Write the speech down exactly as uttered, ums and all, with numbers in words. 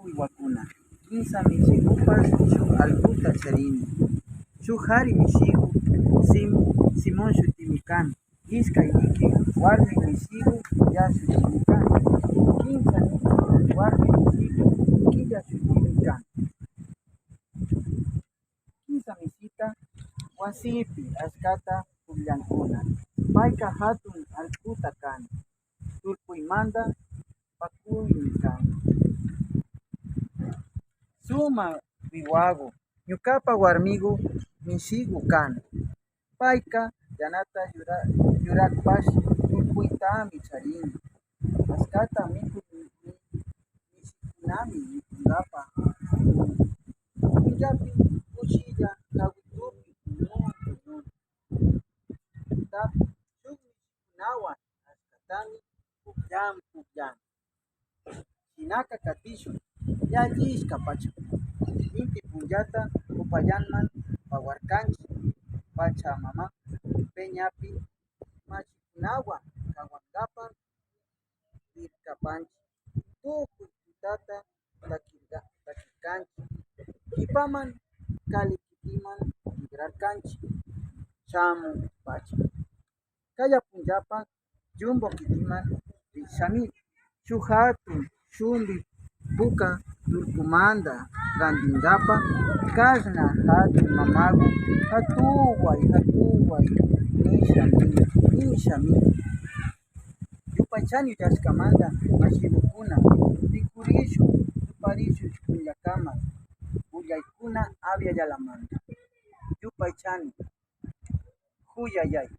Wiwakuna, kinsa mishigupash shuk allkuta charini. Shuk kari mishigu Sim-, Simón shutimi kan. Ishkay niki warmi mishigu Ya shutimi kan. Kinsa niki warmi mishigu Killa shutimi kan. Kinsa mishita wasipi ashkata pukllankuna. Payka hatun allkuta kan. Tullpuymanta pakuymi kan. Sumak wiwagu, ñukapa warmigu mishigu kan. Payka yanata yura-, yurakpash tullpuytami charin. Ashkata mikun mishikunami mikunkapa. Punllapi kushilla kawitupi puñun puñun. Tapi shuk mishikunawan ashkatami pukllan pukllan. Shinaka katishun, yallishka pacha. Inti punllata upallanman pawarkanchik. Pachamama peñapi mashikunawan kawankapak rirkapanchik. Tukuy tutata takirka-, takirkanchik. Kipaman kali kitiman tikrarkanchik. Shamun pacha. Kaya punllapak llumbo kitiman rishami. Shuk hatun shumbi puka tullpumanta rantinkapa kashna hatun mamagu hatuway, hatuway nishami, nishami. Yupaychani uyashkamanta mashigukuna, rikurishun, tuparishun punllakama, ullaykuna Abya Yalamanta. Yupaychani. Kuyayay,